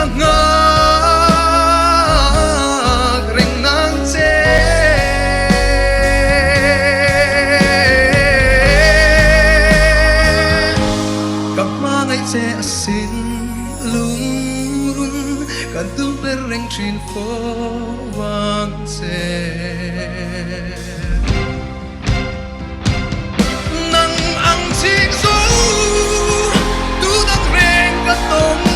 Ka nghak reng nang che. Ka hmangaih che asin lungrun kan tum ber reng thin fo vang che. Nang ang chik zo tu dang reng ka tawng.